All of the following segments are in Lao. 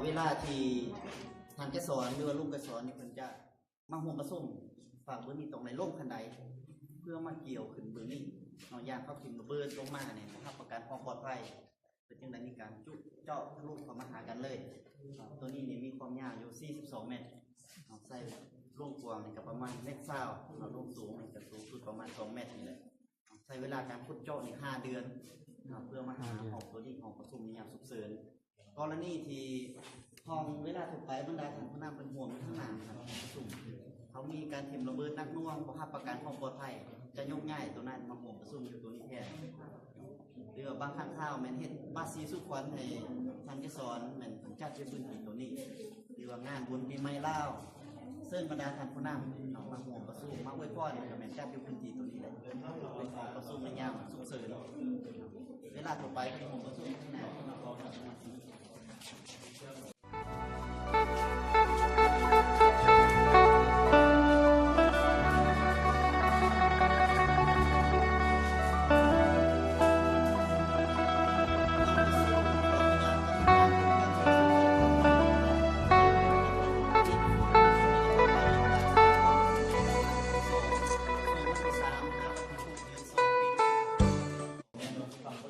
ເວລາທີ່ທ່ານໄກສອນ ຫຼືວ່າລຸງໄກສອນນີ້ ເພິ່ນຈະມາຮ່ວມປະຊຸມ ຝາກເບີນີ້ຕ້ອງໄດ້ລົງຄັນໄດ ເພື່ອມາກ່ຽວຂຶ້ນເບີນີ້ເນາະ. ຢ້ານເຂົາຖິ້ມລະເບີດລົງມານີ້ ບໍ່ຮັບປະກັນຄວາມປອດໄພ ເພິ່ນຈຶ່ງໄດ້ມີການຈຸເຈາະທະລຸເຂົ້າມາຫາກັນເລີຍ. ໂຕນີ້ນີ້ມີຄວາມຍາວຢູ່ສີ່ສິບສອງແມັດເນາະ, ໃສ່ລວມກວ້າງນີ້ກໍປະມານແມັດຊາວເນາະ, ລວມສູງນີ້ກໍສູງສຸດປະມານສອງແມັດນີ້ແຫຼະ. ໃຊ້ເວລາການຂຸດເຈາະນີ້ຫ້າເດືອນເນາະ ເພື່ອມາຫາຫ້ອງໂຕນີ້ ຫ້ອງປະຊຸມໃນຍາມສຸກເສີນ. ກໍລະນີທີ່ຫ້ອງເວລາທົ່ວໄປ ບັນດາທ່ານຜູ້ນຳເພິ່ນຮ່ວມຢູ່ທາງໜ້າຫ້ອງປະຊຸມ ເຂົາມີການຖິ້ມລະເບີດໜັກໜ່ວງ ບໍ່ຮັບປະກັນຄວາມປອດໄພ ຈະຍົກຍ້າຍໂຕນັ້ນມາຮ່ວມປະຊຸມຢູ່ໂຕນີ້ແທນ. ຫຼືວ່າບາງຄັ້ງຄາວແມ່ນເຮັດບາສີສູ່ຂວັນໃຫ້ທ່ານໄກສອນ ແມ່ນຈັດຢູ່ພື້ນທີ່ໂຕນີ້. ຫຼືວ່າງານບຸນປີໃໝ່ລາວ ເຊີນບັນດາທ່ານຜູ້ນຳເນາະ ມາຮ່ວມປະຊຸມ ມາອວຍພອນ ກໍແມ່ນຈັດຢູ່ພື້ນທີ່ໂຕນີ້ແຫຼະ ເປັນຫ້ອງປະຊຸມໃນຍາມສຸກເສີນ. ເວລາທົ່ວໄປເປັນຫ້ອງປະຊຸມທີ່ໜ້າ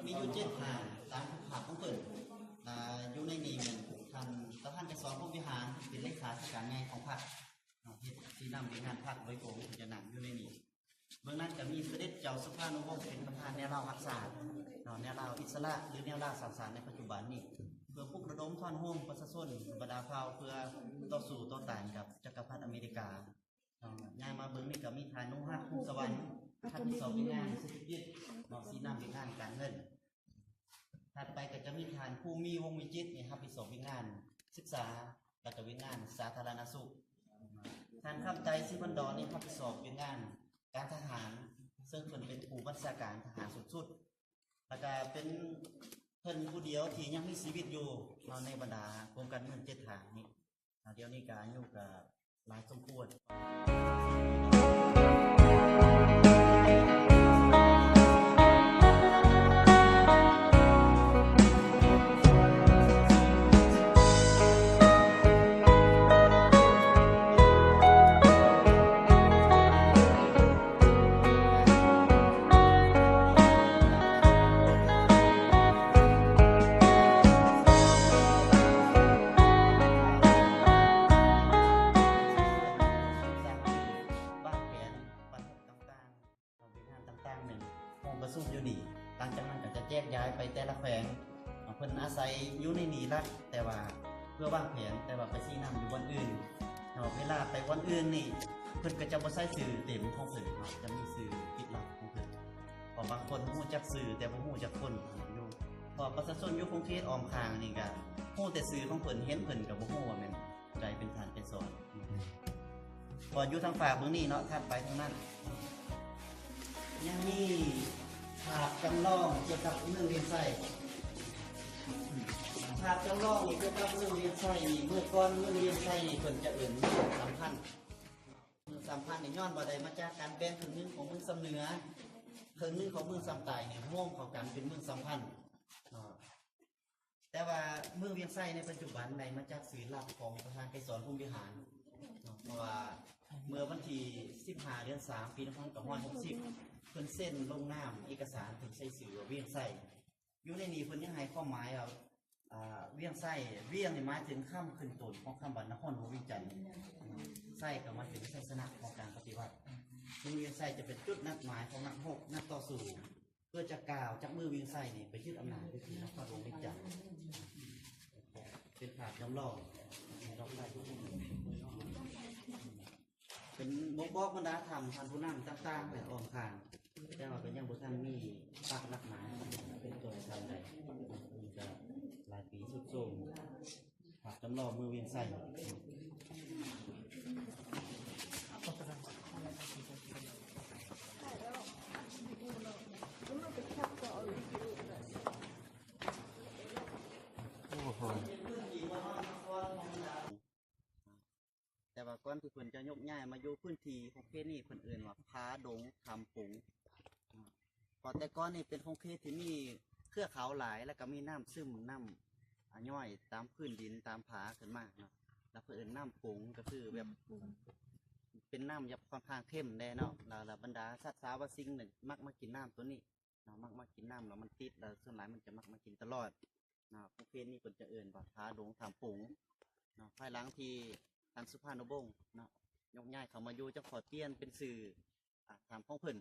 ມີຢູ່ເຈັດທ່ານຕາມຮູບພາບຂອງເພິ່ນ. ອ່າ ຢູ່ໃນນີ້ແມ່ນທ່ານປະທານໄກສອນ ພົມວິຫານ ເປັນເລຂາທິການໃຫຍ່ຂອງພັກເນາະ ເຮັດຊີ້ນຳວຽກງານພັກໂດຍກົງ ເພິ່ນຈະນັ່ງຢູ່ໃນນີ້. ເບື້ອງນັ້ນກໍມີສະເດັດເຈົ້າສຸພານຸວົງ ເປັນປະທານແນວລາວຮັກຊາດເນາະ ແນວລາວອິດສະຫຼະ ຫຼື ແນວລາວສ້າງສານໃນປັດຈຸບັນນີ້ ເພື່ອປຸກລະດົມທ້ອນໂຮມປະຊາຊົນບັນດາເຜົ່າ ເພື່ອຕໍ່ສູ້ຕໍ່ຕ້ານກັບຈັກກະພັດອາເມລິກາ. ເນາະ ຍ້າຍມາເບິ່ງນີ້ກໍມີທ່ານ ໜູຮັກ ພົງສະຫວັນ ຮັບຜິດຊອບວຽກງານເສດຖະກິດເນາະ ຊີ້ນຳວຽກງານການເງິນ. ຖັດໄປກໍຈະມີທ່ານ ພູມີ ວົງວິຈິດ ນີ້ຮັບຜິດຊອບວຽກງານສຶກສາ ແລະ ກໍວຽກງານສາທາລະນະສຸກ. ທ່ານ ຄຳໄຕ ສີພັນດອນ ນີ້ຮັບຜິດຊອບວຽກງານການທະຫານ ເຊິ່ງເພິ່ນເປັນຜູ້ບັນຊາການທະຫານສູງສຸດ ແລ້ວກໍເປັນເພິ່ນຜູ້ດຽວທີ່ຍັງມີຊີວິດຢູ່ເນາະ ໃນບັນດາກົມການເມືອງເຈັດທ່ານນີ້. ອ່າ ດຽວນີ້ກໍອາຍຸກໍຫຼາຍສົມຄວນ. ວາງແຜນບັນທຶກຕ່າງໆ ເນາະ ວຽກງານຕ່າງໆ ແມ່ນຫ້ອງປະຊຸມຢູ່ນີ້. ຫຼັງຈາກນັ້ນກໍຈະແຈກຍ້າຍໄປແຕ່ລະແຂວງ. ເພິ່ນອາໄສຢູ່ໃນນີ້ລະ ແຕ່ວ່າເພື່ອວາງແຜນ ແຕ່ວ່າໄປຊີ້ນຳຢູ່ບ່ອນອື່ນເນາະ. ເວລາໄປບ່ອນອື່ນນີ້ ເພິ່ນກໍຈະບໍ່ໃຊ້ຊື່ເຕັມຂອງເພິ່ນເນາະ ຈະມີຊື່ປິດລັບຂອງເພິ່ນ. ເພາະບາງຄົນຮູ້ຈັກຊື່ແຕ່ບໍ່ຮູ້ຈັກຄົນຢູ່ ເພາະປະຊາຊົນຢູ່ຂົງເຂດອ້ອມຂ້າງນີ້ກໍຮູ້ແຕ່ຊື່ຂອງເພິ່ນ ເຫັນເພິ່ນກໍບໍ່ຮູ້ວ່າແມ່ນໃຜເປັນທ່ານໄກສອນ. ກໍຢູ່ທາງຝາກເບິ່ງນີ້ເນາະ ຖັດໄປທາງນັ້ນ ຍັງມີພາບຈຳລອງກ່ຽວກັບເມືອງວຽງໄຊ. ພາບຈຳລອງກ່ຽວກັບເມືອງວຽງໄຊນີ້ ເມື່ອກ່ອນເມືອງວຽງໄຊນີ້ເພິ່ນຈະເອີ້ນເມືອງສາມພັນ. ເມືອງສາມພັນນີ້ຍ້ອນວ່າໄດ້ມາຈາກການແບ່ງເຄິ່ງໜຶ່ງຂອງເມືອງຊຳເໜືອ ເຄິ່ງໜຶ່ງຂອງເມືອງຊຳໃຕ້ນີ້ ຮ່ວມເຂົ້າກັນເປັນເມືອງສາມພັນເນາະ. ແຕ່ວ່າເມືອງວຽງໄຊໃນປັດຈຸບັນໄດ້ມາຈາກຊື່ລັບຂອງປະທານໄກສອນ ພົມວິຫານເນາະ ເພາະວ່າເມື່ອວັນທີສິບຫ້າ ເດືອນສາມ ປີໜຶ່ງພັນເກົ້າຮ້ອຍຫົກສິບ ເພິ່ນເຊັນລົງນາມເອກະສານ ເພິ່ນໃສ່ຊື່ວ່າວຽງໄຊ. ຢູ່ໃນນີ້ເພິ່ນຍັງໃຫ້ຄວາມໝາຍວ່າ ອ່າ ວຽງໄຊ ວຽງນີ້ໝາຍເຖິງຄຳຂຶ້ນຕົ້ນຂອງຄຳວ່ານະຄອນຫຼວງວຽງຈັນ, ໄຊກໍໝາຍເຖິງໄຊຊະນະຂອງການປະຕິວັດ. ເມືອງວຽງໄຊຈະເປັນຈຸດນັດໝາຍຂອງນັກຮົບ ນັກຕໍ່ສູ້ ເພື່ອຈະກ້າວຈາກເມືອງວຽງໄຊນີ້ໄປຍຶດອຳນາດຢູ່ທີ່ນະຄອນຫຼວງວຽງຈັນ. ເປັນພາບຈຳລອງ ເປັນບົ່ງບອກບັນດາທ່ານ ທ່ານຜູ້ນຳຕ່າງໆ ແລະ ອ້ອມຂ້າງ, ແຕ່ວ່າກໍຍັງບໍ່ທັນມີປັກຫຼັກໝາຍເປັນຕົວທຳໃດ. ມັນກໍຫຼາຍປີຊຸດໂຊມ. ພາບຈຳລອງເມືອງວຽງໄຊ. ໂອ້ໂຫ ແຕ່ວ່າກ່ອນທີ່ເພິ່ນຈະຍົກຍ້າຍມາຢູ່ພື້ນທີ່ຂົງເຂດນີ້ ເພິ່ນເອີ້ນວ່າຜາດົງຄຳປຸງ. ເພາະແຕ່ກ່ອນນີ້ເປັນຂົງເຂດທີ່ມີເຂືອກເຂົາຫຼາຍ ແລ້ວກໍມີນ້ຳຊຶມ ນ້ຳ ອາ ຍ້ອຍຕາມພື້ນດິນຕາມຜາຂຶ້ນມາເນາະ. ແລ້ວເພິ່ນເອີ້ນນ້ຳປຸງ ກໍຄືແບບ ນ້ຳປຸງ ເປັນນ້ຳແບບຄ່ອນຂ້າງເຄັມແດ່ເນາະ. ແລ້ວ ແລ້ວບັນດາສັດສາວາສິ່ງນີ້ມັກມາກິນນ້ຳຕົວນີ້ເນາະ, ມັກມາກິນນ້ຳແລ້ວມັນຕິດ ແລ້ວສ່ວນຫຼາຍມັນຈະມັກມາກິນຕະຫຼອດເນາະ. ປະເພດນີ້ເພິ່ນຈະເອີ້ນວ່າຜາດົງຖ້ຳປຸງເນາະ. ພາຍຫຼັງທີ່ທ່ານສຸພານຸວົງເນາະ ຍົກຍ້າຍເຂົ້າມາຢູ່ ຈະຂໍປ່ຽນເປັນຊື່ ອາ ຖ້ຳຂອງເພິ່ນ.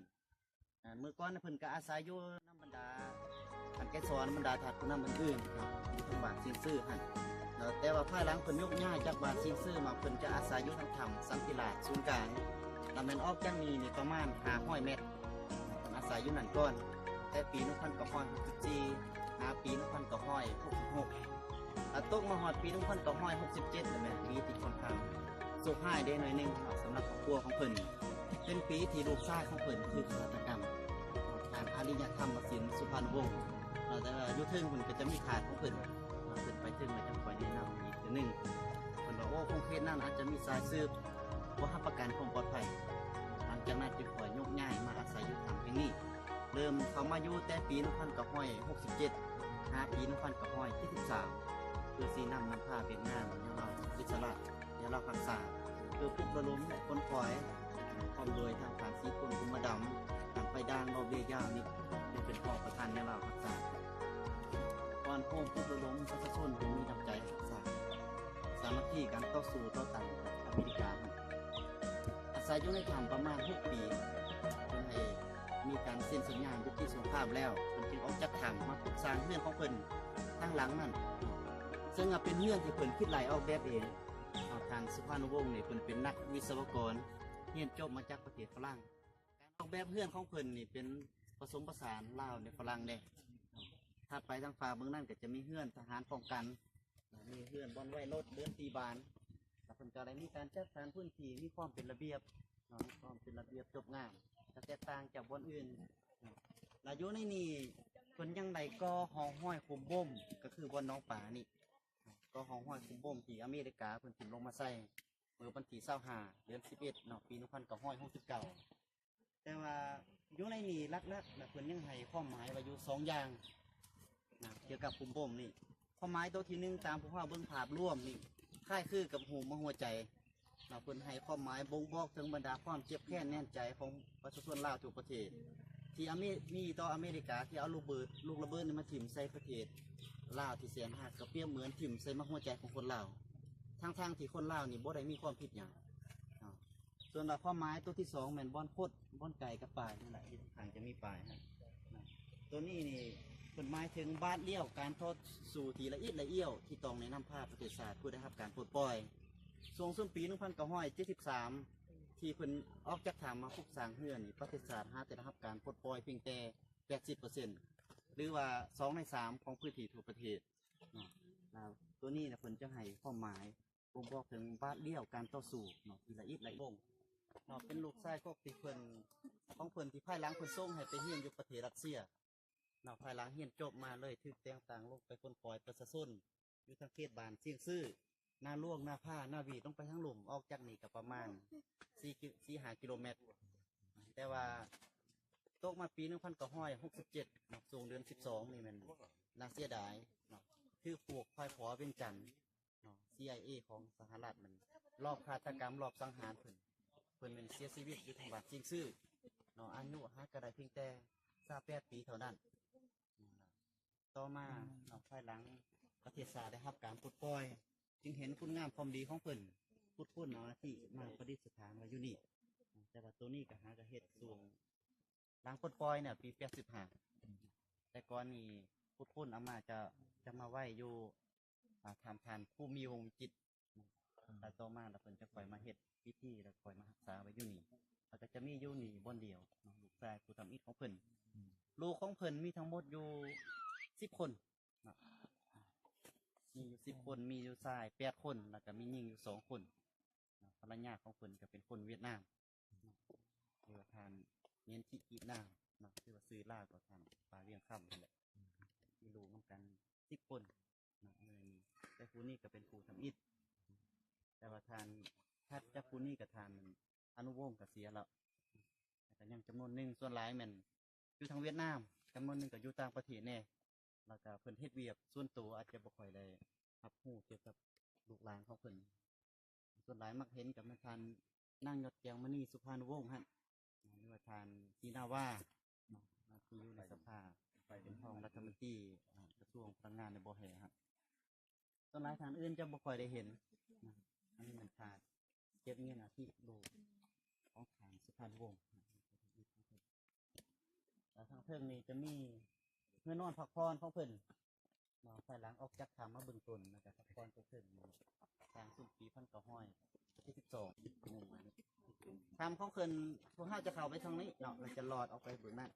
ອາ ເມື່ອກ່ອນເພິ່ນກໍອາໄສຢູ່ນຳບັນດາທ່ານໄກສອນ ບັນດາທ່ານຜູ້ນຳອື່ນໆເນາະ ຢູ່ທາງບ້ານຊຽງຊື່ຫັ້ນເນາະ. ແຕ່ວ່າພາຍຫຼັງເພິ່ນຍົກຍ້າຍຈາກບ້ານຊຽງຊື່ມາ ເພິ່ນຈະອາໄສຢູ່ທາງຖ້ຳສັນຕິລາດສູນກາງ ລະແມ່ນອອກຈາກນີ້ນີ້ປະມານຫ້າຮ້ອຍແມັດ ເພິ່ນອາໄສຢູ່ນັ້ນກ່ອນ ແຕ່ປີໜຶ່ງພັນເກົ້າຮ້ອຍຫົກສິບສີ່ ຫາປີໜຶ່ງພັນເກົ້າຮ້ອຍຫົກສິບຫົກ ລະຕົກມາຮອດປີໜຶ່ງພັນເກົ້າຮ້ອຍຫົກສິບເຈັດ ລະແມ່ນປີທີ່ຂ້ອນຂ້າງໂຊກຮ້າຍເດ້ໜ້ອຍໜຶ່ງເນາະ ສຳລັບຄອບຄົວຂອງເພິ່ນ. ເປັນປີທີ່ລູກຊາຍຂອງເພິ່ນຖືກຄາດຕະກຳ ທ່ານອາລິຍະທຳມະສິນ ສຸພານຸວົງ ແຕ່ວ່າຢູ່ເທິງເພິ່ນກໍຈະມີຖາດຂອງເພິ່ນ ເພິ່ນໄປເຖິງແລ້ວຈະຄ່ອຍແນະນຳອີກເທື່ອໜຶ່ງ. ເພິ່ນວ່າ ໂອ້ ຂົງເຂດນັ້ນອາດຈະມີສາຍສືບ ບໍ່ຮັບປະກັນຄວາມປອດໄພ. ຫຼັງຈາກນັ້ນຈຶ່ງຄ່ອຍຍົກຍ້າຍມາອາໄສຢູ່ຖ້ຳແຫ່ງນີ້ ເລີ່ມເຂົ້າມາຢູ່ແຕ່ປີໜຶ່ງພັນເກົ້າຮ້ອຍຫົກສິບເຈັດ ຫາປີໜຶ່ງພັນເກົ້າຮ້ອຍເຈັດສິບສາມ ເພື່ອຊີ້ນຳນຳພາວຽກງານແນວລາວອິດສະຫຼະ ແນວລາວພັກສາ ເພື່ອປຸກລະດົມ ແລະ ຂົນຂວາຍ ພ້ອມໂດຍທາງທ່ານສີພົນ ພູມມະດຳ ທ່ານໄປດ່າງ ລອບເລຍາວນີ້ ໄດ້ເປັນຮອງປະທານແນວລາວພັກສາ ກ່ອນໂຮມປຸກລະດົມປະຊາຊົນໃຫ້ມີນ້ຳໃຈຮັກສາ ສາມັກຄີກັນຕໍ່ສູ້ຕໍ່ຕ້ານອາເມລິກາ. ອາໄສຢູ່ໃນຖ້ຳປະມານຫົກປີ ຈົນໃຫ້ມີການເຊັນສັນຍາຍຸຕິສົງຄາມແລ້ວ ເພິ່ນຈຶ່ງອອກຈາກຖ້ຳມາປຸກສ້າງເຮືອນຂອງເພິ່ນທາງຫຼັງນັ້ນ ເຊິ່ງວ່າເປັນເຮືອນທີ່ເພິ່ນຄິດໄລ່ອອກແບບເອງ. ທ່ານສຸພານຸວົງນີ້ ເພິ່ນເປັນນັກວິສະວະກອນ ຮຽນຈົບມາຈາກປະເທດຝຣັ່ງ. ການອອກແບບເຮືອນຂອງເພິ່ນນີ້ເປັນປະສົມປະສານລາວ ແລະ ຝຣັ່ງແດ່. ຖັດໄປທາງຝາເບື້ອງນັ້ນກໍຈະມີເຮືອນທະຫານປ້ອງກັນ, ມີເຮືອນບ່ອນໄວ້ລົດ, ເຮືອນຕີບານ, ແລ້ວເພິ່ນກໍໄດ້ມີການຈັດສັນພື້ນທີ່ ມີຄວາມເປັນລະບຽບເນາະ, ມີຄວາມເປັນລະບຽບຈົບງາມ, ກໍແຕກຕ່າງຈາກບ່ອນອື່ນເນາະ. ແລ້ວຢູ່ໃນນີ້ເພິ່ນຍັງໄດ້ກໍ່ຮ່ອງຮອຍຂຸມບົ່ມ ກໍຄືບ່ອນໜອງປານີ້, ກໍ່ຮ່ອງຮອຍຂຸມບົ່ມທີ່ອາເມລິກາເພິ່ນຖິ້ມລົງມາໃສ່ ເມື່ອວັນທີຊາວຫ້າ ເດືອນສິບເອັດເນາະ ປີໜຶ່ງພັນເກົ້າຮ້ອຍຫົກສິບເກົ້າ. ແຕ່ວ່າຢູ່ໃນນີ້ຫຼັກໆນະ ເພິ່ນຍັງໃຫ້ຄວາມໝາຍໄວ້ຢູ່ສອງຢ່າງນະ ກ່ຽວກັບຂຸມບົ່ມນີ້. ຄວາມໝາຍໂຕທີໜຶ່ງ ຕາມພວກເຮົາເບິ່ງພາບລວມນີ້ ຄ້າຍຄືກັບຮູບຫົວໃຈເນາະ, ເພິ່ນໃຫ້ຄວາມໝາຍບົ່ງບອກເຖິງບັນດາຄວາມເຈັບແຄ້ນແໜ້ນໃຈຂອງປະຊາຊົນລາວທົ່ວປະເທດ ທີ່ອາເມ ມີຕໍ່ອາເມລິກາ ທີ່ເອົາລູກເບີດ ລູກລະເບີດນີ້ມາຖິ້ມໃສ່ປະເທດລາວທີ່ແສນຮັກ ກໍປຽບເໝືອນຖິ້ມໃສ່ໝາກຫົວໃຈຂອງຄົນລາວ ທັງໆທີ່ຄົນລາວນີ້ບໍ່ໄດ້ມີຄວາມຜິດຫຍັງເນາະ. ສ່ວນວ່າຄວາມໝາຍໂຕທີສອງ ແມ່ນບ່ອນຄົດ ບ່ອນໄກ່ກັບປາຍນັ້ນແຫຼະ ທີ່ຂ້າງຈະມີປາຍນະ. ໂຕນີ້ນີ້ເພິ່ນໝາຍເຖິງບາດລ້ຽວການຕໍ່ສູ້ທີ່ລະອິດລະອ້ຽວ ທີ່ຕ້ອງໄດ້ນຳພາປະເທດຊາດ ເພື່ອໄດ້ຮັບການປົດປ່ອຍ. ຊ່ວງຊຸມປີໜຶ່ງພັນເກົ້າຮ້ອຍເຈັດສິບສາມ ທີ່ເພິ່ນອອກຈາກຖ້ຳມາປຸກສ້າງເຮືອນນີ້ ປະເທດຊາດຫາແຕ່ໄດ້ຮັບການປົດປ່ອຍພຽງແຕ່ແປດສິບເປີເຊັນ ຫຼືວ່າສອງໃນສາມຂອງພື້ນທີ່ທົ່ວປະເທດເນາະ. ແລ້ວໂຕນີ້ນະ ເພິ່ນຈະໃຫ້ຄວາມໝາຍບົ່ງບອກເຖິງບາດລ້ຽວການຕໍ່ສູ້ເນາະ ທີ່ລະອິດລະອ້ຽວເນາະ. ເປັນລູກຊາຍກົກທີ່ເພິ່ນ ຂອງເພິ່ນ ທີ່ພາຍຫຼັງເພິ່ນສົ່ງໃຫ້ໄປຮຽນຢູ່ປະເທດຣັດເຊຍເນາະ. ພາຍຫຼັງຮຽນຈົບມາເລີຍຖືກແຕ່ງຕັ້ງລົງໄປຂົນຂວາຍປະຊາຊົນ ຢູ່ທາງເຂດບ້ານຊຽງຊື່, ນາຫຼວງ, ນາຜາ, ນາຫວີດ ລົງໄປທາງລຸ່ມ. ອອກຈາກນີ້ກໍປະມານສີ່ ສີ່ຫ້າກິໂລແມັດ. ແຕ່ວ່າຕົກມາປີໜຶ່ງພັນເກົ້າຮ້ອຍຫົກສິບເຈັດເນາະ, ຊ່ວງເດືອນສິບສອງນີ້ແມ່ນໜ້າເສຍດາຍເນາະ, ຖືກພວກຝ່າຍຂວາວຽງຈັນເນາະ, ຊີໄອເອ ຂອງສະຫະລັດ ມັນລອບຄາດຕະກຳ ລອບສັງຫານເພິ່ນ. ເພິ່ນແມ່ນເສຍຊີວິດຢູ່ທາງບ້ານຊຽງຊື່ເນາະ, ອາຍຸຫາກະໄດ້ພຽງແຕ່ຊາວແປດປີເທົ່ານັ້ນ. ຕໍ່ມາເນາະ ພາຍຫຼັງປະເທດຊາດໄດ້ຮັບການປົດປ່ອຍ ຈຶ່ງເຫັນຄຸນງາມຄວາມດີຂອງເພິ່ນ ຂຸດຄົ້ນເອົາອັດຖິມາປະດິດສະຖານໄວ້ຢູ່ນີ້. ແຕ່ວ່າໂຕນີ້ກໍຫາກະເຮັດຊ່ວງຫຼັງປົດປ່ອຍເນຍ ປີແປດສິບຫ້າ. ແຕ່ກ່ອນນີ້ຂຸດຄົ້ນເອົາມາຈະ ຈະມາໄວ້ຢູ່ ອ່າ ຖ້ຳທ່ານພູມີວົງວິຈິດ. ແລ້ວຕໍ່ມາແລ້ວເພິ່ນຈະຄ່ອຍມາເຮັດພິທີ ແລ້ວຄ່ອຍມາຮັກສາໄວ້ຢູ່ນີ້. ແລ້ວກໍຈະມີຢູ່ນີ້ບ່ອນດຽວເນາະ, ລູກຊາຍຜູ້ທຳອິດຂອງເພິ່ນ. ລູກຂອງເພິ່ນມີທັງໝົດຢູ່ສິບຄົນເນາະ, ມີຢູ່ສິບຄົນ, ມີຢູ່ຊາຍແປດຄົນ ແລ້ວກໍມີຍິງຢູ່ສອງຄົນເນາະ. ພັນລະຍາຂອງເພິ່ນກໍເປັນຄົນຫວຽດນາມເນາະ, ຊື່ວ່າທ່ານ ເໜັນທິ ກີບນາງເນາະ, ຫຼືວ່າຊື່ລາວກໍທ່ານ ປາວຽງຄຳ ນັ້ນແຫຼະ. ມີລູກນຳກັນສິບຄົນເນາະ, ແຕ່ຜູ້ນີ້ກໍເປັນຜູ້ທຳອິດ. ແຕ່ວ່າທ່ານ ຖັດຈາກຜູ້ນີ້ກໍທ່ານອະນຸວົງກໍເສຍແລ້ວ, ແລ້ວກໍຍັງຈຳນວນໜຶ່ງ ສ່ວນຫຼາຍແມ່ນຢູ່ທາງຫວຽດນາມ, ຈຳນວນໜຶ່ງກໍຢູ່ຕ່າງປະເທດແດ່. ແລ້ວກໍເພິ່ນເຮັດວຽກສ່ວນໂຕ ອາດຈະບໍ່ຄ່ອຍໄດ້ຮັບຮູ້ກ່ຽວກັບລູກຫຼານຂອງເພິ່ນ. ສ່ວນຫຼາຍມັກເຫັນກັບແມ່ນທ່ານນາງຍອດແກ້ວ ມະນີ ສຸພານຸວົງຫັ້ນ ຫຼືວ່າທ່ານ ສີນາວາ ເນາະ ທີ່ຢູ່ໃນສະພາ ເປັນຮອງລັດຖະມົນຕີ ອາ ກະຊວງພະລັງງານ ແລະ ບໍ່ແຮ່ຫັ້ນ. ສ່ວນຫຼາຍທ່ານອື່ນຈະບໍ່ຄ່ອຍໄດ້ເຫັນນະ. ອັນນີ້ແມ່ນຖາດເກັບເງິນອັດຖິໂລກຂອງທ່ານ ສຸພານຸວົງ. ແລ້ວທາງເທິງນີ້ຈະມີເຮືອນອນພັກຜ່ອນຂອງເພິ່ນເນາະ ພາຍຫຼັງອອກຈາກຖ້ຳມາເບື້ອງຕົ້ນ ແລ້ວກໍພັກຜ່ອນໄປເທິງ ສ້າງຊຸມປີພັນເກົ້າຮ້ອຍເຈັດສິບສອງ. ຖ້ຳຂອງເພິ່ນ ພວກເຮົາຈະເຂົ້າໄປທາງນີ້ເນາະ ແລ້ວຈະລອດອອກໄປເບື້ອງນັ້ນ.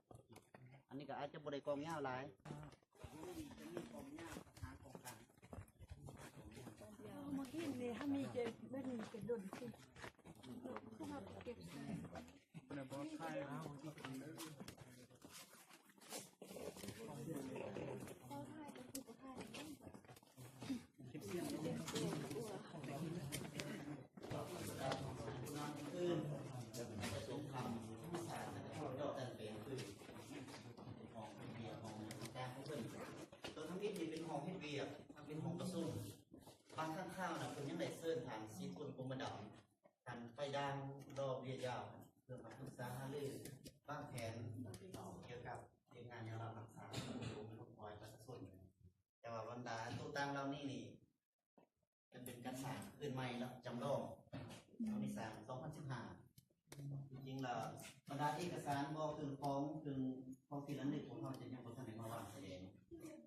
ອັນນີ້ກໍອາດຈະບໍ່ໄດ້ກອງຍາວຫຼາຍ. ເມື່ອກີ້ນີ້ຖ້າມີແຕ່ແບບນີ້ເປັນດົນຊິ ຄືວ່າເກັບໃສ່ ໂຕທຳອິດນີ້ເປັນຫ້ອງເຮັດວຽກ ເປັນຫ້ອງປະຊຸມ. ບາງຄັ້ງຄາວນະ ເພິ່ນຍັງໄດ້ເຊີນທ່ານສີທົນ ພົມມະດຳ ທ່ານໄຟດ່າງ ລໍວຽຍາວ ເພື່ອມາປຶກສາຫາລື ວາງແຜນກ່ຽວກັບວຽກງານແນວລາວຮັກສາ ປະຊາຊົນ. ແຕ່ວ່າບັນດາໂຕຕ່າງເຫຼົ່ານີ້ນີ້ ຈະເປັນການສ້າງຄືນໃໝ່ແລ້ວ ຈຳລອງ. ເຮົາມີສ້າງສອງພັນສິບຫ້າ. ທີ່ຈິງແລ້ວ ບັນດາເອກະສານບໍ່ ເຄື່ອງຂອງ ເຄື່ອງຂອງທີ່ລະນຶກ ພວກເຮົາຈະຍັງບໍ່ທັນໄດ້ມາວາງສະແດງ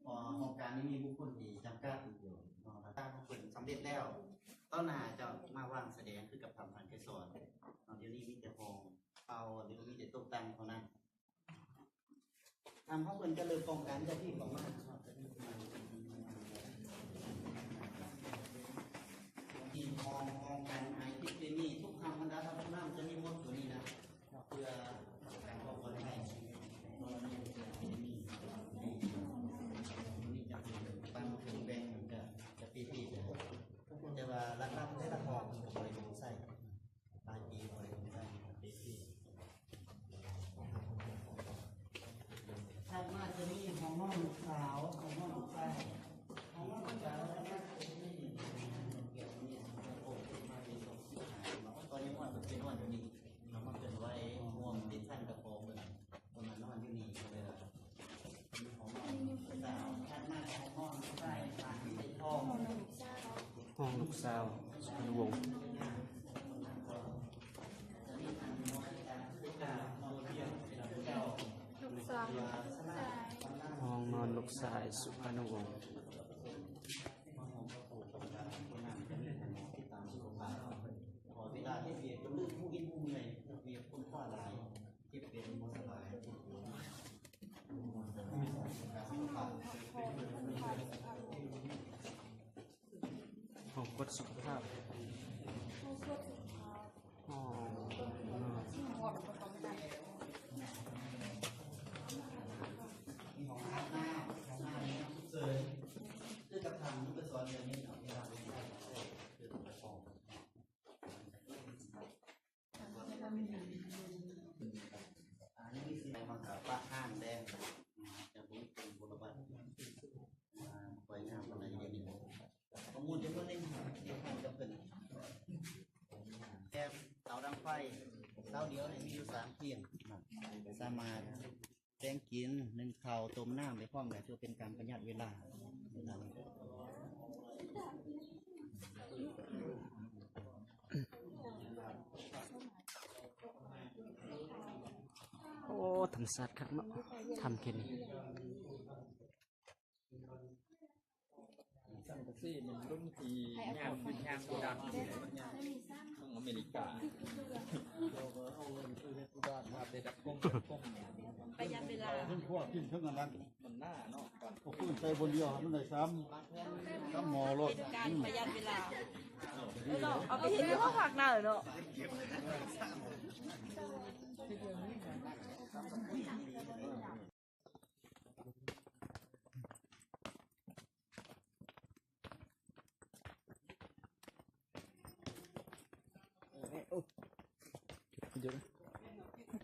ເພາະວ່າຫ້ອງການນີ້ມີບຸກຄົນທີ່ຈຳກັດຢູ່ເນາະ. ແຕ່ຖ້າເພິ່ນສຳເລັດແລ້ວ ຕໍ່ໜ້າຈະມາວາງສະແດງຄືກັບຖ້ຳທ່ານໄກສອນເນາະ. ດຽວນີ້ມີແຕ່ຫ້ອງເປົ່າ ຫຼືມີແຕ່ໂຕະຕັ່ງເທົ່ານັ້ນ. ຖ້ຳຂອງເພິ່ນຈະເລີ່ມປ້ອງກັນຈາກທີ່ປະມານ ທີ່ຫ້ອງປ້ອງກັນໄອພິດເຄມີ ທຸກຖ້ຳບັນດາຖ້ຳນ້ຳຈະມີໝົດຕົວນີ້ນະ ເພື່ອການປ້ອງກັນໄພ ຕົວນີ້ຈະເປັນປັນເຄື່ອງແບ່ງ ຈະ ຈະປີໆ ແຕ່ວ່າຫຼັກໆ ແຕ່ລະຫ້ອງເພິ່ນກໍບໍ່ໄດ້ລົງໃຊ້. ຫຼາຍປີບໍ່ໄດ້ລົງໄດ້ເປັນປີ. ຖັດມາຈະມີຫ້ອງນອນລູກສາວ ຫ້ອງນອນລູກຊາຍ ຫ້ອງນອນລູກສາວ ຕອນຍັງນ້ອຍເພິ່ນໄປນອນຢູ່ນີ້ ເຮົາມາເຄື່ອນໄຫວຮ່ວມຕິດພັນກັບພໍ່ເພິ່ນ. ຫ້ອງລູກສາວ ຫ້ອງລູກສາວ ສຸພານຸວົງ ຫ້ອງນອນລູກຊາຍ ສຸພານຸວົງ. ເວລາເຮັດວຽກ ເປັນມື້ຜູ້ອິດຜູ້ເມື່ອຍ ວຽກຄົນຄ້າຫຼາຍ ເຈັບເປັນບໍ່ສະບາຍ. ຫ້ອງກວດສຸຂະພາບ ຫ້ອງກວດສຸຂະພາບ ຫ້ອງ ມີຫ້ອງອາບນ້ຳ ຫ້ອງອາບນ້ຳສຸກເສີນ ຄືກັບທາງລູກໄປສອນເລື່ອງນີ້ເນາະ ເວລາເປັນໄຂ້ ຄືກັບຂອງ ອັນນີ້ຄືໃນມັນກະປະຫ້າງແດງ ຈະບໍ່ມີຄົນບໍລະບັດ ອ່າ ບໍ່ຄ່ອຍງາມປານໃດດຽວນີ້. ຂໍ້ມູນຈຳນວນໜຶ່ງທີ່ຜ່ານກັບເພິ່ນ ແຕ່ເຕົາດັງໄຟ ເຕົາດຽວນີ້ມີຢູ່ສາມພຽງ ສາມາດ ແກງກິນ ໜຶ້ງເຂົ້າ ຕົ້ມນ້ຳໄດ້ພ້ອມກັນ ຖືວ່າເປັນການປະຢັດເວລາ. ໂອ້ ທຳມະຊາດຄັກເນາະ ຖ້ຳແຫ່ງນີ້. ສັງກະສີມັນລຸ້ນທີ່ຍາກຂຶ້ນຍາກບໍ່ດັງ ຂອງອາເມລິກາ ປະຢັດເວລາ ເຖິງພວກກິນເຖິງອັນນັ້ນ ມັນໜາເນາະ ເອົາຟືນໃສ່ບ່ອນດຽວ ມັນໄດ້ສາມ ສາມໝໍ້ໂລດ ເປັນການປະຢັດເວລາ ເອົາໄປເຮັດຢູ່ພາກໜ້າເນາະ.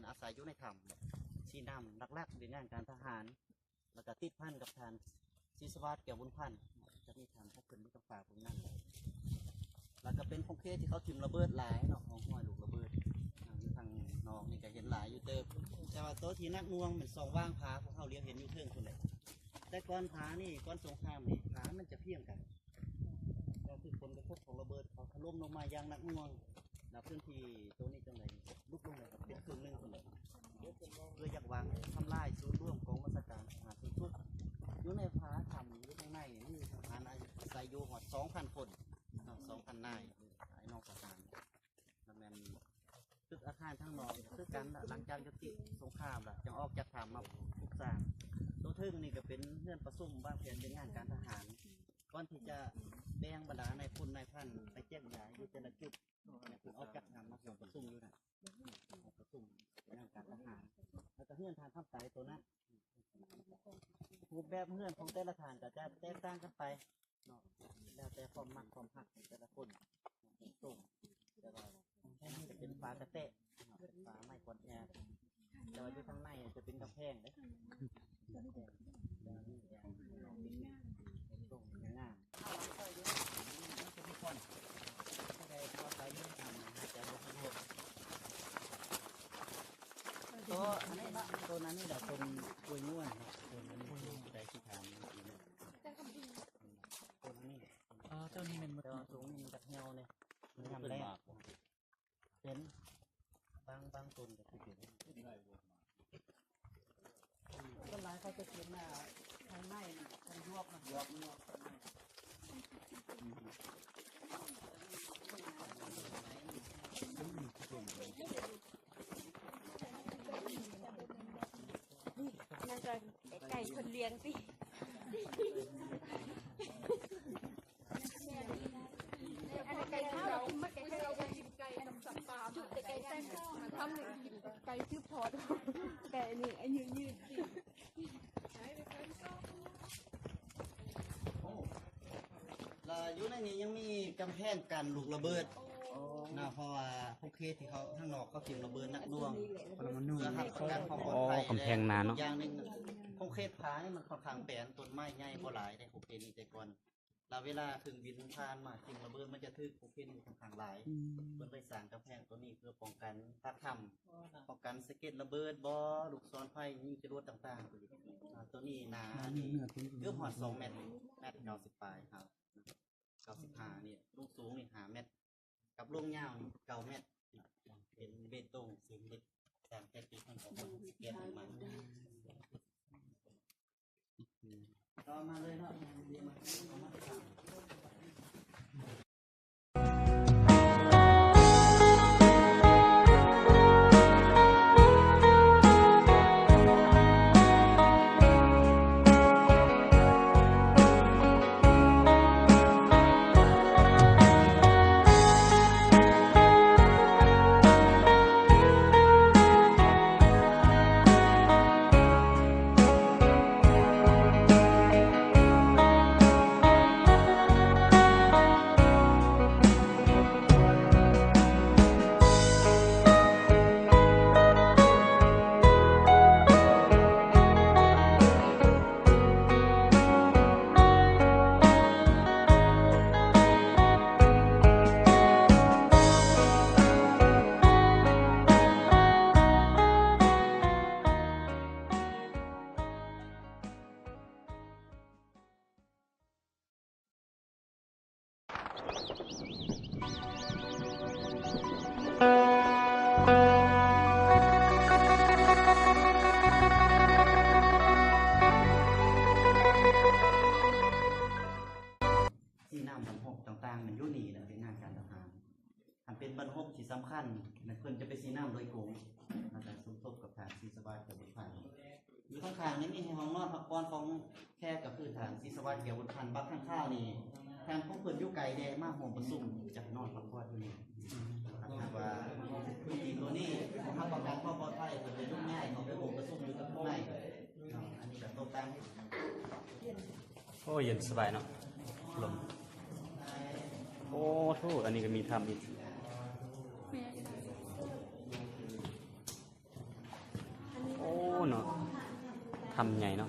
ອາໄສຢູ່ໃນຖ້ຳ ຊີ້ນຳຫຼັກໆ ວຽກງານການທະຫານ ແລ້ວກະຕິດພັນກັບທ່ານ ສີສະຫວາດ ແກ້ວບຸນພັນ ຈະມີຖານພວກເພິ່ນຢູ່ທາງຝາພຸ້ນນັ້ນ ແລ້ວກໍເປັນຂົງເຂດທີ່ເຂົາຖິ້ມລະເບີດຫຼາຍເນາະ ຮ່ອງຮອຍລູກລະເບີດ ອ່າ ຢູ່ທາງນອກນີ້ກໍເຫັນຫຼາຍຢູ່ເຕີບ ແຕ່ວ່າໂຕທີ່ໜັກໜ່ວງແມ່ນຊ່ອງຫວ່າງຜາ ພວກເຮົາລຽວເຫັນຢູ່ເທິງພຸ້ນແຫຼະ. ແຕ່ກ່ອນຜານີ້ ກ່ອນສົງຄາມນີ້ ຜາມັນຈະພຽງກັນ ກໍຄືຜົນກະທົບຂອງລະເບີດເຂົາຖະຫຼົ່ມລົງມາຢ່າງໜັກໜ່ວງ ແລ້ວພື້ນທີ່ໂຕນີ້ຈັ່ງໃດ ຫຼຸດລົງໄດ້ເປັນເຄິ່ງໜຶ່ງພຸ້ນແຫຼະ ເພື່ອຢາກຫວັງທຳລາຍສູນລວມກອງບັນຊາການທະຫານສູງສຸດ ຢູ່ໃນຜາຖ້ຳຢູ່ທາງໃນ ມີທະຫານອາໄສຢູ່ຮອດສອງພັນຄົນເນາະ ສອງພັນນາຍ ອ້າຍນ້ອງທະຫານ ແມ່ນຕຶກອາຄານທາງນອກຄືກັນລະ ຫຼັງຈາກຍຸຕິສົງຄາມລະ ຈຶ່ງອອກຈາກຖ້ຳມາປຸກສ້າງ. ໂຕເທິງນີ້ກໍເປັນເຮືອນປະຊຸມວາງແຜນວຽກງານການທະຫານ ກ່ອນທີ່ຈະແບ່ງບັນດານາຍພົນນາຍພັນໄປແຈກຢາຍຢູ່ແຕ່ລະຈຸດ ແມ່ນເພິ່ນອອກຈາກຖ້ຳມາຫ້ອງປະຊຸມຢູ່ນັ້ນ ຫ້ອງປະຊຸມວຽກງານການທະຫານ ແລ້ວກໍເຮືອນທ່ານຄຳໄຕໂຕນັ້ນ. ຮູບແບບເຮືອນຂອງແຕ່ລະທ່ານກໍຈະແຕກຕ່າງກັນໄປເນາະ ແລ້ວແຕ່ຄວາມມັກຄວາມຮັກຂອງແຕ່ລະຄົນ ແຕ່ວ່າອັນນີ້ຈະເປັນຝາກະແຕະເນາະ ເປັນຝາໄມ້ກ່ອນແອ ແຕ່ວ່າຢູ່ທາງໃນຈະເປັນກຳແພງເດ້ ກຳແພງ ແຕ່ວ່າມີແອ ເປັນໂຕ່ງງາມ. ໂຕອັນນີ້ລະ ໂຕນອັນນີ້ລະ ຕົ້ນກ້ວຍງວນເນາະ ຕົ້ນອັນນີ້ຜູ້ໃດຊິຖາມອີກເນາະ ຕົ້ນອັນນີ້ ອໍ ຕົ້ນນີ້ແມ່ນ ແຕ່ວ່າສູງນີ້ມັນຈະຫ່ຽວເດ້ ມັນຍາມແລ້ງ ເປັນບາງ ບາງຕົ້ນກໍຄືເປັນ ສ່ວນຫຼາຍເຂົາຈະເປັນ ອ່າ ທາງໃນ ທາງຍວກ ຍວກ ຍວກ ນາງກໍໄກ່ເພິ່ນລ້ຽງຕິ ໄກ່ສືບທອດ ແຕ່ອັນນີ້ອາຍຸຍືນ. ລະຢູ່ໃນນີ້ຍັງມີກຳແພງກັນລູກລະເບີດເນາະ ເພາະວ່າຂົງເຂດທີ່ເຂົາທາງນອກເຂົາຖິ້ມລະເບີດໜັກໜ່ວງ ເພື່ອຮັບປະກັນຄວາມປອດໄພ. ກຳແພງໜາເນາະ ຢ່າງໜຶ່ງ ຂົງເຂດຜານີ້ມັນຂ້ອນຂ້າງແປນ ຕົ້ນໄມ້ໃຫຍ່ບໍ່ຫຼາຍໃນຂົງເຂດນີ້ແຕ່ກ່ອນ ລະເວລາເຄື່ອງບິນຜ່ານມາຖິ້ມລະເບີດ ມັນຈະຖືກໂຄເຄນຢູ່ຂ້າງໆຫຼາຍ. ເພິ່ນໄດ້ສ້າງກຳແພງໂຕນີ້ເພື່ອປ້ອງກັນປາກຖ້ຳ ປ້ອງກັນສະເກັດລະເບີດບໍ ລູກສອນໄຟ ຍິງຈະຫຼວດຕ່າງໆ. ອາ ໂຕນີ້ໜານີ້ເກືອບຮອດສອງແມັດ ແມັດເກົ້າສິບປາຍ ເກົ້າສິບຫ້ານີ້ ລົງສູງນີ້ຫ້າແມັດ ກັບລົງຍາວນີ້ເກົ້າແມັດ ເປັນເບຕົງເສີມເຫຼັກ ສ້າງແຕ່ປີພັນເກົ້າຮ້ອຍຫົກສິບເຈັດມາ. ຕໍ່ມາເລີຍເນາະ ສີນ້ຳບັນຫົກຕ່າງໆ ມັນຢູ່ນີ້ແຫຼະ ເປັນງານການທະຫານ. ອັນເປັນບັນຫົກທີ່ສຳຄັນ ແມ່ນເພິ່ນຈະໄປສີນ້ຳໂດຍກົງ ແລ້ວກໍສົມທົບກັບທ່ານສີສະຫວາດ ແກ້ວບຸນພັນ. ຢູ່ຂ້າງໆນີ້ມີໃຫ້ຫ້ອງນອນພັກຜ່ອນຂອງແຂກ ກໍຄືທ່ານສີສະຫວາດ ແກ້ວບຸນພັນ. ບັກຂ້າງຄາວນີ້ ທ່ານຂອງເພິ່ນຢູ່ໄກແດ່ ມາຮ່ວມປະຊຸມ ຈະນອນພັກຜ່ອນຢູ່ນີ້. ຖ້າຫາກວ່າຢູ່ທີ່ຕົວນີ້ ຮັບປະກັນຄວາມປອດໄພ ເພິ່ນຈະຍົກຍ້າຍເຂົ້າໄປຮ່ວມປະຊຸມຢູ່ກັບຂ້າງໃນເນາະ. ອັນນີ້ກໍຕົກຕ່າງ ໂອ້ ເຢັນສະບາຍເນາະ ລົມ. ໂອ້ໂທ້ ອັນນີ້ກໍມີຖ້ຳອີກ. ໂອ້ເນາະ ຖ້ຳໃຫຍ່ເນາະ.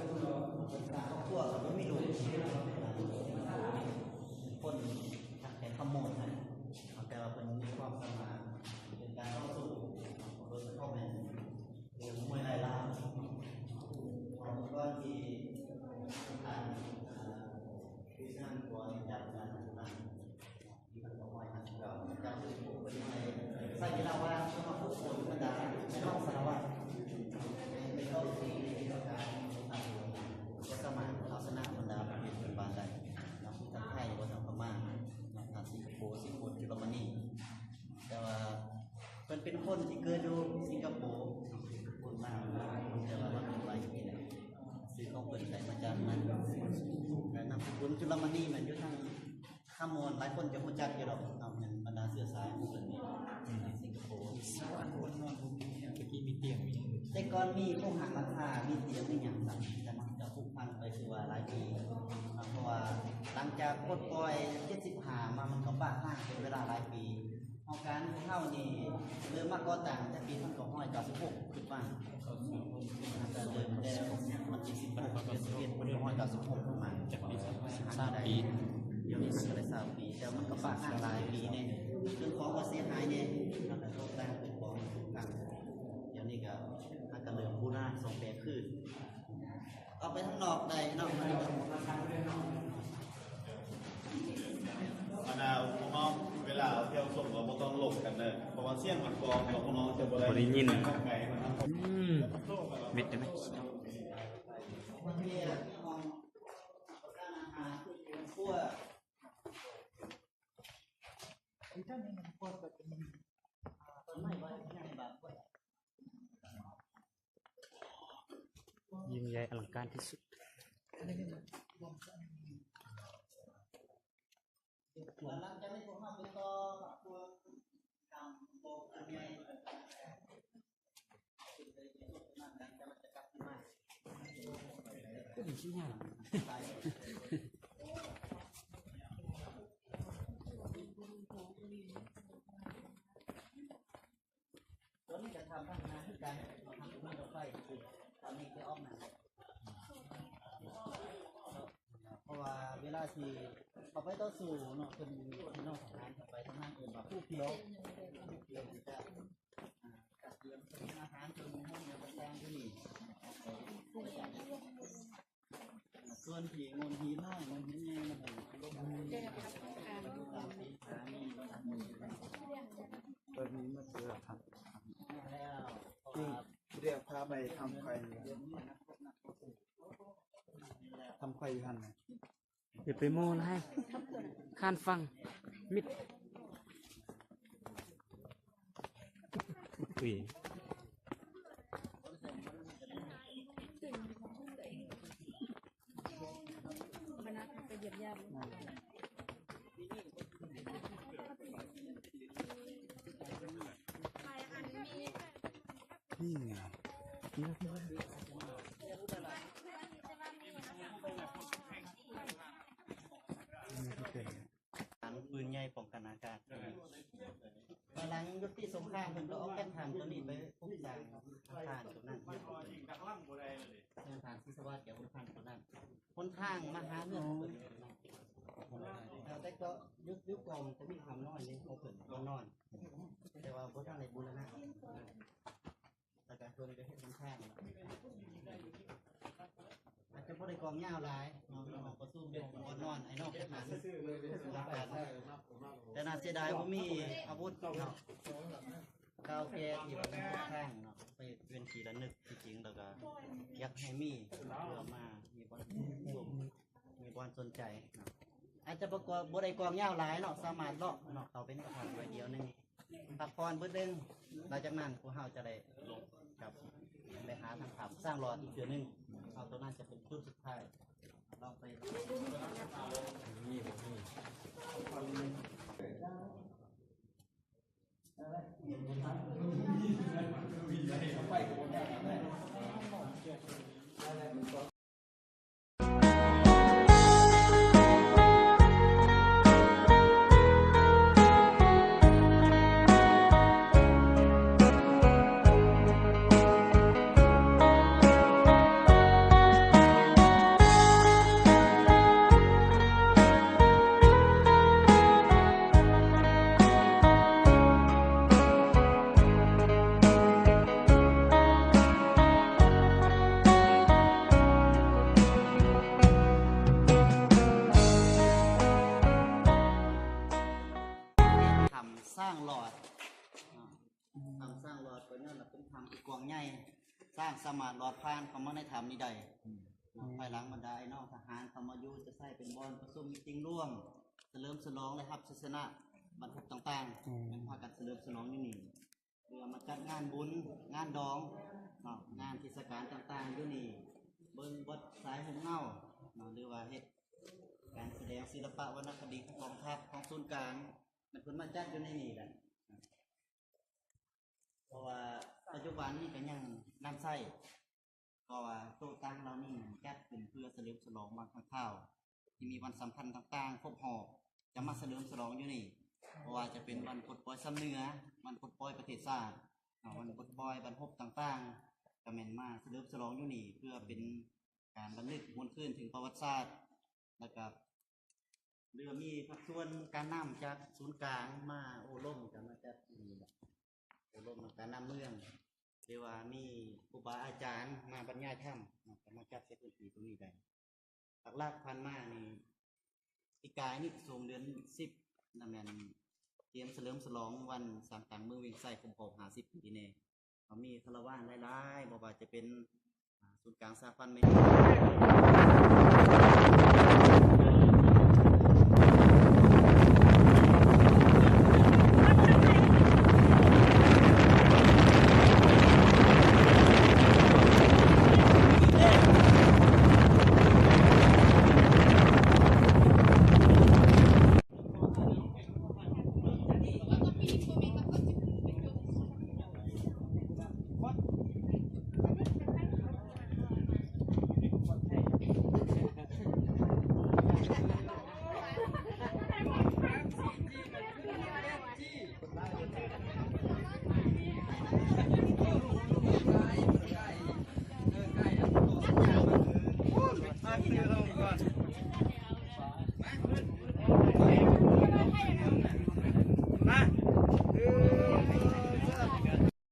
ເປັນຄົນທີ່ເກີດຢູ່ສິງກະໂປ, ຄົນລາວ ແຕ່ວ່າມາເປັນຫຼາຍປີແລ້ວ. ຊື່ຂອງເພິ່ນໄດ້ມາຈາກນັ້ນ, ແລະ ນາມສະກຸນຈຸລະມະນີ ແມ່ນຢູ່ທາງຄຳມ່ວນ, ຫຼາຍຄົນຈະຮູ້ຈັກຢູ່ດອກເນາະ, ແມ່ນບັນດາເຊື້ອສາຍຂອງເພິ່ນນີ້ ຢູ່ສິງກະໂປ. ຕະກີ້ມີຕຽງມີຫຍັງຢູ່ ແຕ່ກ່ອນມີໂຄງຮ່າງຫຼັງຄາ ມີຕຽງມີຫຍັງ ແຕ່ມັນຈະຜຸພັງໄປຄືວ່າຫຼາຍປີ, ເພາະວ່າຫຼັງຈາກປົດປ່ອຍເຈັດສິບຫ້າມາ ມັນກໍປະຮ້າງເປັນເວລາຫຼາຍປີ. ຫ້ອງການພວກເຮົານີ້ເລີ່ມມາກໍ່ຕັ້ງແຕ່ປີພັນເກົ້າຮ້ອຍເກົ້າສິບຫົກ ຄິດວ່າ ເລີ່ມແຕ່ວັນທີສິບຫົກ ເດືອນສິບເອັດ ພັນເກົ້າຮ້ອຍເກົ້າສິບຫົກ ປະມານ ສາມປີ ດຽວນີ້ມັນກໍໄດ້ຊາວປີ ແຕ່ມັນກໍປະຮ້າງຫຼາຍປີແນ່, ເຄື່ອງຂອງກໍເສຍຫາຍແນ່, ແລ້ວກໍຕົກແຕ່ງເປັນຂອງຕ່າງ. ດຽວນີ້ກໍ ຫາກໍເລີ່ມບູລະນະສ້ອມແປງຄືນ. ອອກໄປທາງນອກໄດ້ເນາະ. ອັນນ່າ ພວກເຮົາເວລາເອົາແຖວສົ່ງກໍບໍ່ຕ້ອງຫຼົບກັນເດີ ເພາະວ່າສຽງມັນກອງ ແລ້ວພວກເຮົາຈະບໍ່ໄດ້ ບໍ່ໄດ້ຍິນ ໄກມັນ. ອືມ ມິດໄດ້ໄໝ? ຍິ່งใหญ่อลังการที่สุด. ຕົວນີ້ກໍທຳພັດທະນາຄືກັນ ເຮົາທຳເປັນລົດໄຟ ຕອນນີ້ຄືອອກມາ ເພາະວ່າເວລາທີ່ເຂົາໄປຕໍ່ສູ້ເນາະ ເປັນພີ່ນ້ອງທະຫານ ເຂົາໄປທາງນັ້ນເອີ້ນວ່າພູພຽວ ພູພຽວທີ່ຈະ ອ່າ ຈັດຕຽມອາຫານເຄື່ອງດື່ມຫຍັງຕ່າງໆຢູ່ນີ້ ສ່ວນທີ່ໂງ່ນຫີນນ້ອຍ ໂງ່ນຫີນໃຫຍ່ ມັນກໍລົງ ແບບນີ້ມັນເພື່ອທຳ ແລ້ວ ທີ່ເອີ້ນພາໄປທຳໄຂ່ ທຳໄຂ່ຢູ່ຫັ້ນນະ. ຢ່າໄປໂມ້ຫຼາຍ ຄ້ານຟັງ ມິດ ອຸ້ຍ. ນີ້ໄງ ນີ້ຄື ທາງປືນໃຫຍ່ປ້ອງກັນອາກາດ. ພາຍຫຼັງຍຸຕິສົງຄາມ ເພິ່ນກໍເອົາແປ້ນຖານຕົວນີ້ໄປປຸກສ້າງອາຄານຕົວນັ້ນ ເຮືອນຖານສີສະຫວັດແກ້ວບຸນພັນຕົວນັ້ນ. ຫົນທາງມາຫາເຮືອນຂອງເພິ່ນ ແຕ່ກໍຢູ່ ຢູ່ກ່ອນຈະມີຖ້ຳນ້ອຍນີ້ຂອງເພິ່ນ ບ່ອນນອນ ແຕ່ວ່າບໍ່ທັນໄດ້ບູລະນະ. ແລ້ວກໍເພິ່ນກໍເຮັດຫົນທາງ ອາດຈະບໍ່ໄດ້ກວ້າງຍາວຫຼາຍເນາະ ຫ້ອງປະຊຸມ ຫ້ອງນອນ ໄອ້ນ້ອງໄປຫາ ແຕ່ໜ້າເສຍດາຍບໍ່ມີອາວຸດເນາະ ເກົ່າແກ່ທີ່ວ່າເປັນຫົນທາງເນາະ ໄປເປັນທີ່ລະນຶກ. ທີ່ຈິງແລ້ວກໍຢາກໃຫ້ມີ ເພື່ອມາມີບ່ອນຊົມ ມີບ່ອນສົນໃຈເນາະ ອາດຈະບໍ່ກວ້າງ ບໍ່ໄດ້ກວ້າງຍາວຫຼາຍເນາະ ສາມາດເລາະເນາະ ເຂົ້າໄປໃນຖ້ຳໜ້ອຍດຽວໜຶ່ງ ພັກຜ່ອນບຶດໜຶ່ງ ຫຼັງຈາກນັ້ນພວກເຮົາຈະໄດ້ລົງກັບ ໄປຫາທາງຖ້ຳຊ້າງຫຼອດອີກເທື່ອໜຶ່ງ ເອົາຕົວນັ້ນຈະເປັນຈຸດສຸດທ້າຍ ລອງໄປ ມີ ມີ ໄປ ຖ້ຳຊ້າງຫຼອດ ຖ້ຳຊ້າງຫຼອດກໍຍ້ອນວ່າເປັນຖ້ຳທີ່ກວ້າງໃຫຍ່ ຊ້າງສາມາດລອດຜ່ານເຂົ້າມາໃນຖ້ຳນີ້ໄດ້. ພາຍຫຼັງບັນດາໄອ້ນ້ອງທະຫານເຂົ້າມາຢູ່ ຈະໃຊ້ເປັນບ່ອນປະຊຸມມີດຕິງລວມ ສະເຫຼີມສະຫຼອງ ແລະ ຮັບໄຊຊະນະບັນທຸກຕ່າງໆ ແມ່ນພາກັນສະເຫຼີມສະຫຼອງຢູ່ນີ້. ພື່ອມາຈັດງານບຸນ ງານດອງເນາະ ງານເທດສະການຕ່າງໆຢູ່ນີ້ ເບິ່ງບົດສາຍຮົ່ມເງົາເນາະ ຫຼືວ່າເຮັດການສະແດງສິລະປະວັນນະຄະດີຂອງກອງທັບ ຂອງສູນກາງ ແມ່ນເພິ່ນມາຈັດຢູ່ໃນນີ້ແຫຼະ ເພາະວ່າປັດຈຸບັນນີ້ກໍຍັງນຳໃຊ້ ເພາະວ່າໂຕະຕັ່ງເຫຼົ່ານີ້ຈັດຂຶ້ນເພື່ອສະເຫຼີມສະຫຼອງວັນຂ້າງຄາວ ທີ່ມີວັນສຳຄັນຕ່າງໆຄົບຮອບ ຈະມາສະເຫຼີມສະຫຼອງຢູ່ນີ້ ບໍ່ວ່າຈະເປັນວັນປົດປ່ອຍຊຳເໜືອ ວັນປົດປ່ອຍປະເທດຊາດເນາະ ວັນປົດປ່ອຍບັນຮົບຕ່າງໆ ກໍແມ່ນມາສະເຫຼີມສະຫຼອງຢູ່ນີ້ ເພື່ອເປັນການລຳລຶກຫວນຄືນເຖິງປະຫວັດສາດ ແລ້ວກໍ ເຫຼືວ່າມີພາກສ່ວນການນຳຈາກສູນກາງມາໂອ້ລົມ ກໍມາຈັດທີ່ນີ້ແຫຼະ ໂອ້ລົມນຳການນຳເມືອງ ຫຼືວ່າມີຄູບາອາຈານມາບັນຍາຍທຳເນາະ ກໍມາຈັດໃສ່ພື້ນທີ່ຕົງນີ້ໄດ້. ຫຼັກໆຜ່ານມານີ້ ປີກາຍນີ້ຊ່ວງເດືອນສິບນະ ແມ່ນກຽມສະເຫຼີມສະຫຼອງວັນສ້າງຕັ້ງເມືອງວຽງໄຊຄົບຮອບຫ້າສິບປີແດ່ ກໍມີຄາລາວານຫຼາຍໆ ບໍ່ວ່າຈະເປັນ ອ່າ ສູນກາງສະຫະພັນແມ່